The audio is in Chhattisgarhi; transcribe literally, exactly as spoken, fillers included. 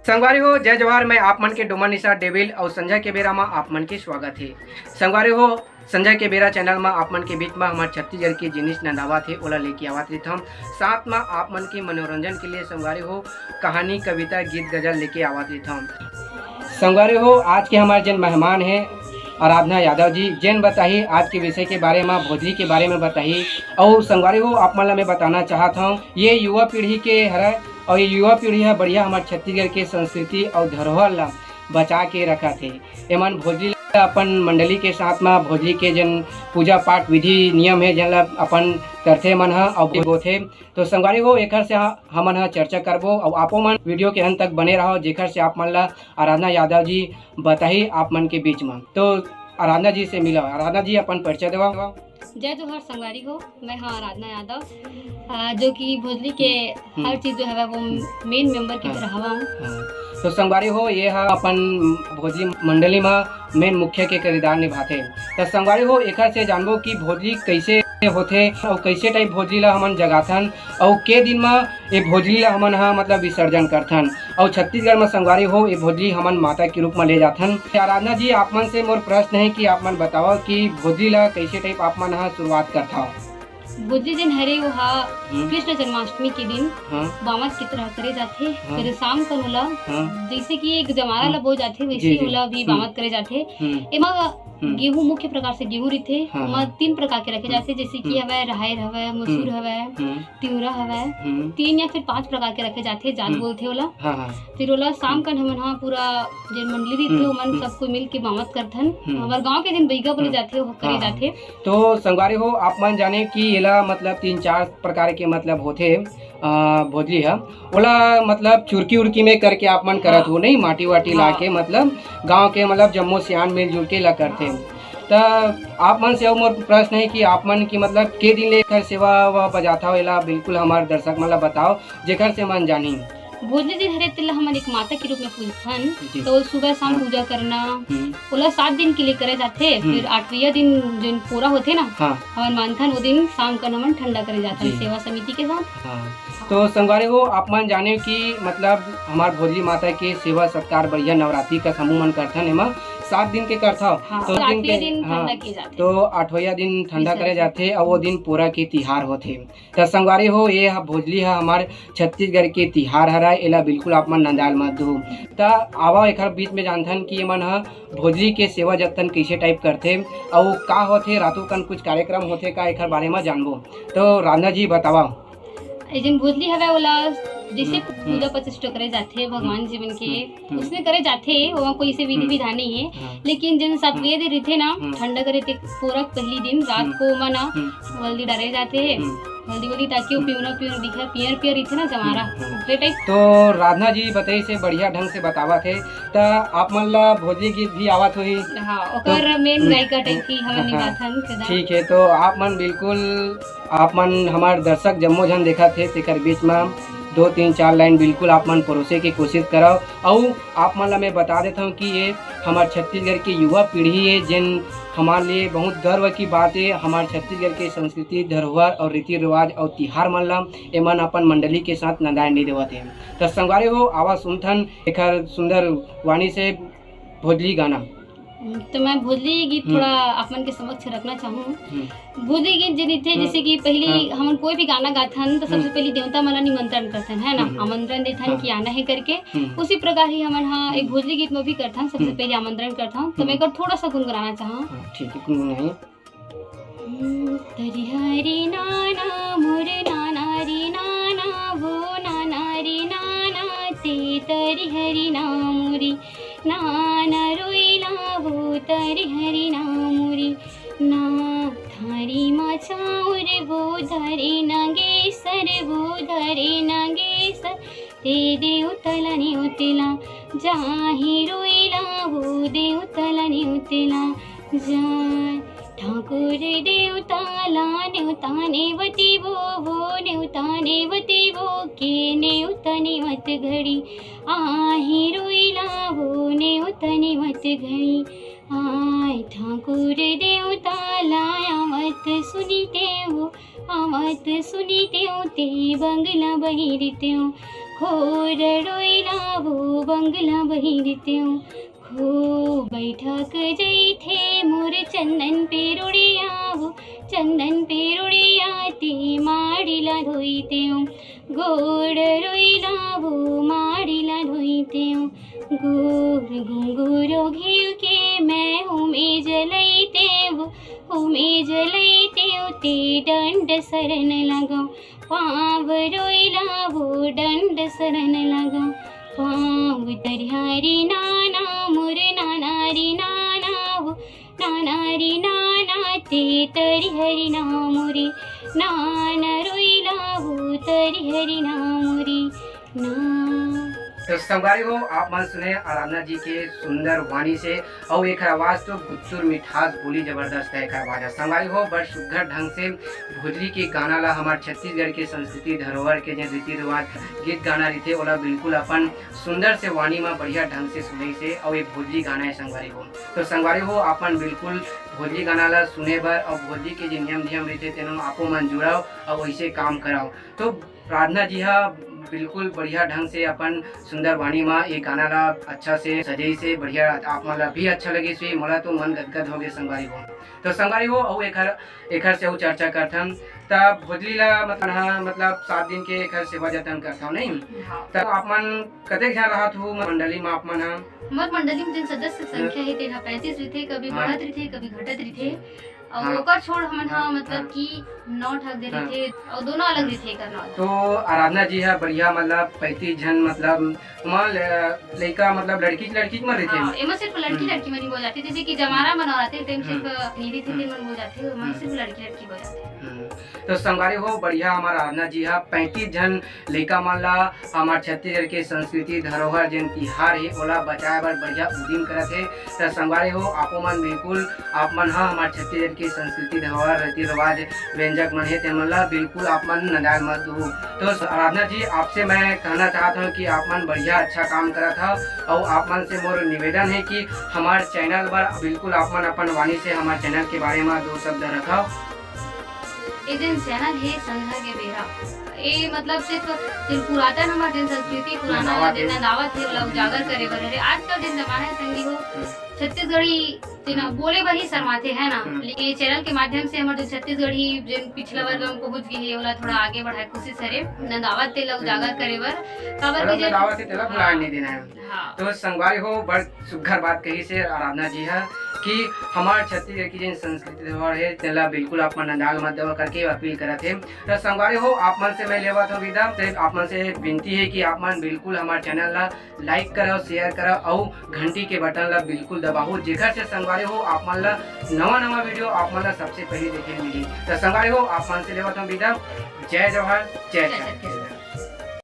संगवारी हो, जय जोहार। मैं आप मन के डोमन निषाद डेविल अउ संझा के बेरा म आप मन के स्वागत हे। संगवारी हो, संझा के बेरा चैनल म आप मन के बीच म हमर छत्तीसगढ़ के जिनिस नंदावत हे, ओला लेके आवत रहिथन। साथ म आप मन के मनोरंजन के लिए संगवारी हो, कहानी, कविता, गीत, गजल लेके आवत रहिथन। संगवारी हो, आज के हमार जेन मेहमान हे आराधना यादव जी, जेन बताही आज के विषय के बारे म, भोजली के बारे म बताही। अउ संगवारी हो, आप मन ला मैं बताना चाहत हंव, ये युवा पीढ़ी के हरय अउ ये युवा पीढ़ी ह बढ़िया हमर छत्तीसगढ़ के संस्कृति अउ धरोहर ला बचा के रखत हे। एमन भोजली ला अपन मंडली के साथ म भोजली के जेन पूजा पाठ विधि नियम हे, जेन ला अपन करथे मन ह अउ होथे। तो संगवारी हो, एखर से ह-, हमन ह चर्चा करबो अउ आपो मन वीडियो के अंत तक बने रहो, जेखर से आप मन ला आराधना यादव जी बताही आप मन के बीच म। तो आराधना जी से मिलो। आराधना जी, अपन परिचय देवा। जय जोहार संगवारी हो, मैं हाँ आराधना यादव, आ, जो कि भोजली के हम्म। हर चीज जो हवय वो मेन मेंबर की हाँ। तरह हवा हूँ। हाँ। तो संगवारी हो, ये ह अपन भोजली मंडली म मेन मुख्य के किरदार निभाथे। तो संगवारी हो, एखर से जानबो कि भोजली कैसे होथे अउ कैसे टाइप भोजली ला हमन जगाथन अउ के दिन म ये भोजली ला हमन ह मतलब विसर्जन करथन। अउ छत्तीसगढ़ म संगवारी हो, ये भोजली हमन माता के रूप म ले जाथन। आराधना जी, आप मन से मोर प्रश्न हे कि आप मन बताओ कि भोजली ला कैसे टाइप आप मन ह शुरुआत करथव? भोजली दिन हरे वो हा हम्म। कृष्ण जन्माष्टमी के दिन हाँ। बामत की तरह करे जाथे। हाँ। फिर शाम कन ओला हाँ। जैसे कि एक जमारा हाँ। ला बो जाथे, वैसे जी, ही जी। ओला भी हम्म। बामत करे जाथे। हम्म। एमा हम्म। गेहूं, मुख्य प्रकार से गेहूं रहिथे, हाँ, ओमा हाँ। तीन प्रकार के रखे हम्म। जाथे, जैसे कि हम्म। हवय राहेर हवय, मसूर हम्म। हवय, हम्म। तिवरा हवय। हम्म। तीन या फिर पांच प्रकार के रखे जाथे, जात हम्म। बोलथे ओला। हाँ, हाँ। फिर ओला शाम हम्म। कन हमन हा पूरा जे मंडली रहिथे, हम्म, ओमन हम्म। सब कोई मिल के बामत करथन। हम्म। हमर गांव के जेन बइगा बोले हम्म। जाथे, ओह करे हाँ, हाँ। जाथे। तो संगवारी हो, आप मन जाने कि एला मतलब तीन चार प्रकार के मतलब होथे, अ, भोजली ह। ओला मतलब चुरकी उरकी में करके आप मन करत हाँ। हो, नहीं? माटी वाटी ला हाँ। के मतलब गांव के मतलब जम्मो सियान मिलजुल के ला करथे। त आप मन से अउ मोर प्रश्न हे कि आप मन की मतलब के दिन ले एखर सेवा व बजाथव, एला बिल्कुल हमर दर्शक मन ला बताओ, जेखर से मन जानी। भोजली दिन हरे तेला हमन एक माता के रूप में पूजथन, जी। तो सुबह शाम हाँ। पूजा करना, हम्म। ओला सात दिन के लिए करे जाथे। हम्म। फिर आठवैया दिन जोन पोरा होथे ना, हाँ। हमन मानथन, वो दिन शाम कन हमन ठंडा करे जाथन जी। सेवा समिति के साथ। हाँ। तो संगवारी हो, आप मन जाने कि मतलब हमार भोजली माता के सेवा सत्कार बढ़िया नवरात्रि का समूह मन करथन, एमा सात दिन के करथव। हाँ, तो और दिन आठवें के, दिन हाँ, ठंडा किए जाथे। तो आठवैया दिन ठंडा करे विसर्जन। जाथे, अउ वो दिन पोरा के तिहार होथे। त संगवारी हो, ये ह भोजली ह हमार छत्तीसगढ़ के तिहार हरय, एला बिल्कुल आप मन नंदाल मत दू। त आवा एखर बीच में जानथन कि एमन ह भोजली के सेवा जतन कइसे टाइप करथे, अउ का होथे, रातों कन कुछ कार्यक्रम होथे का, एखर बारे म जानबो। तो राधा जी बतावा। ए जेन भोजली हवय, ओला जैसे हम्म, हम्म। पूजा प्रतिष्ठा करे जाथे भगवान हम्म, जी मन के, हम्म, हम्म। उसने करे जाथे, ओमा कोई से विधि हम्म। विधान नहीं है। हाँ। लेकिन जेन सातवें हम्म। दिन रहिथे ना, हम्म। ठंडा करे ते पोरा के पहली दिन रात हम्म। को ओमा ना हम्म। हल्दी डारे जाथे, हम्म। हल्दी वल्दी, ताकि वो हम्म। पिवरा पिवरा दिखे, पियर पियर रहिथे ना जमारा, हम्म, हम्म। ओकरे टाइप। तो राधा जी बताइस हे, बढ़िया ढंग से बतावत हे, त आप मन ला भोजली गीत भी आवत होही। हाँ, तो ओकर मेन हम्म, गायिका टाइप हम्म, की हमन हाँ, हाँ। निभाथन, फिदा। ठीक है, तो आप मन बिल्कुल, आप मन हमार दर्शक जम्मो झन देखत हे, तेकर बीच में दो तीन चार लाइन बिल्कुल आप मन परोसे के कोशिश करव। अउ आप मन ला मैं बता देत हूँ कि ये हमार छत्तीसगढ़ के युवा पीढ़ी है, जेन हमारे लिए बहुत गर्व की बात है। हमार छत्तीसगढ़ के संस्कृति, धरोहर और रीति रिवाज और तिहार मन ला एमन अपन मंडली के साथ नंदाए नहीं देवत है। त संगवारी हो, आवा सुनथन एखर सुंदर वाणी से भोजली गाना। तो मैं भोजली गीत हम्म। थोड़ा आप मन के समक्ष रखना चाहूँ। हम्म। भोजली गीत जे रहिथे, हम्म। जैसे कि पहली हाँ। हमन कोई भी गाना गाथन, तो सबसे हम्म। पहली देवता मन ला निमंत्रण करथन, है ना? हम्म, हम्म। आमंत्रण देथन हाँ। कि आना है करके। हम्म। उसी प्रकार ही हमन हा एक हम्म। भोजली गीत में भी करथन, सबसे हम्म। पहले आमंत्रण करथन। तो मैं हम्म। एक बार थोड़ा सा गुनगुनाना चाहूँ। हाँ, ठीक है, गुनगुनाइए। तरिहरी नाना मोर नाना री नाना वो नाना री नाना ते तरिहरी ना मोरी नाना रोइला वो तरिहरी ना मोरी ना थारी मा चाउर वो धरे नागेसर वो धरे नागेसर ते देवतला नेवतेला जाही रोइला वो देवतला नेवतेला जाय ठाकुर देवताला नेवता नेवती वो वो नेवता नेवती वो के नेवता नेवत घड़ी आही रोइला वो नेवता नेवत घड़ी आय ठाकुर देवताला आवत सुनितेव आवत सुनितेव ते बंगला बहिरतेव हो रड़ोइला वो बंगला बहिरतेव, हो बैठक जैथे मोर चंदन पेरुड़िया वो, चंदन पेरुड़िया ते माड़िला धोइतेव, गोड़ रोइला वो माड़िला धोइतेव, गोर गुंगुरो घिव के मैं हुमे जलैतेव, हुमे जलैतेव ते डंड सरन लगाओ, पाँव रोइला वो डंड सरन लगाओ, पाँव तरिहरी नाना मोर नाना री नाना वो, नाना री नाना ते तरिहरी ना मोरी, नाना रोइला वो तरिहरी ना मोरी ना। तो संगवारी हो, आप मन सुने आराधना जी के सुंदर वाणी से, और एक आवाज तो गुत्तुर मिठास बोली जबरदस्त है एक आवाज है। संगवारी हो, बड़ सुघर ढंग से भोजली के गाना ला हमार छत्तीसगढ़ के संस्कृति धरोहर के जो रीति रिवाज गीत गाना रहिथे ओला बिल्कुल अपन सुंदर से वाणी में बढ़िया ढंग से सुनई से, और ये भोजली गाना है संगवारी हो। तो संगवारी हो, अपन बिल्कुल भोजली गाना ला सुने बर और भोजली के जो नियम नियम रहिथे तेनो आपो मन जुड़ाओ और वैसे काम कराओ। तो आराधना जी हा बिल्कुल बढ़िया ढंग से अपन सुंदर वाणी मा ये गाना ला अच्छा से सजई से बढ़िया आप मन ला भी अच्छा लगे से मोला तो मन गदगद हो गए संगवारी हो। तो संगवारी हो, अउ एखर एखर से अउ चर्चा करथन। त भोजली ला मतलब, हाँ, मतलब सात दिन के एखर सेवा जतन करथव, नहीं? हाँ। त आप मन कतेक झन रहत हो मंडली मा आप मन ह? मोर मंडली में जिन सदस्य संख्या है तेन ह पैंतीस रहिथे, कभी हाँ। बढ़त रहिथे, कभी घटत रहिथे। और हाँ। ओकर छोड़ हमन ह हाँ, मतलब हाँ। कि नौ ठक दे हाँ। रहिथे और दोनों अलग रहिथे एकर नौ। तो आराधना जी ह बढ़िया मतलब पैंतीस झन मतलब मान ले, लइका मतलब लड़की लड़की मन रहिथे। हाँ, एमा सिर्फ लड़की हम्म। लड़की मन ही बोल जाथे, जैसे कि जमारा मन आथे तेम हम्म। सिर्फ नहीं रहिथे हम्म। तेन मन बोल जाथे, ओमा हम्म। सिर्फ लड़की लड़की बोल जाथे। हम्म। तो संगवारी हो बढ़िया हमार आराधना जी ह पैंतीस झन लइका मन ला हमार छत्तीसगढ़ के संस्कृति धरोहर जेन तिहार हे ओला बचाए बर बढ़िया उदिम करत हे। त संगवारी हो, आपो मन बिल्कुल, आप मन ह हमार छत्तीसगढ़ के संस्कृति धरोहर, रीति रिवाज, व्यंजक मन हे, तेमन ला बिल्कुल आप मन नंदाय मत दू। तो आराधना जी, आपसे मैं कहना चाहत हूँ कि आप मन बढ़िया अच्छा काम करत हव, अउ आप मन से मोर निवेदन हे कि हमार चैनल बर बिल्कुल आप मन अपन वाणी से हमार चैनल के बारे में दो शब्द रखव। ए जेन चैनल हे संध्या के बेरा, ए मतलब सिर्फ जेन पुरातन हमर जेन संस्कृति पुराना नंदावत जेन हे। नंदावत हे, ओला उजागर करे बर हरे। आजकल जेन जमाना हे संगी हो, हम्म। छत्तीसगढ़ी जेन हम्म। बोले बर ही शर्माथे, है ना? हम्म। लेकिन ये चैनल के माध्यम से हमर जो छत्तीसगढ़ी जेन पिछला वर्ग में पहुंच गए हे, ओला थोड़ा आगे बढ़ाए कोशिश हरे, नंदावत तेला उजागर हम्म। करे बर। काबर मतलब कि जेन नंदावत हे, तेला भुलाए हाँ। नहीं देना है। हाँ। तो संगवारी हो, बड़ सुघर बात कही से आराधना जी ह कि हमार छत्तीसगढ़ की जेन संस्कृति धरोहर हे, तेला बिल्कुल आप मन नंदाल मत देवा करके अपील करत हे। तो संगवारी हो, आप मन से मैं लेवत हूँ विदा, तो आप मन से विनती हे कि आप मन बिल्कुल हमार चैनल ला like करव, share करव, अउ घंटी के बटन ला बिल्कुल दबाओ, जेकर से संगवारी हो आप मन ला नवा नवा वीडियो आप मन ला सबसे पहले देखे मिली। तो संगवारी हो, आप मन से लेवत हूँ विदा। जय जोहार, जय जय छत्तीसगढ़। छत्तीसगढ़।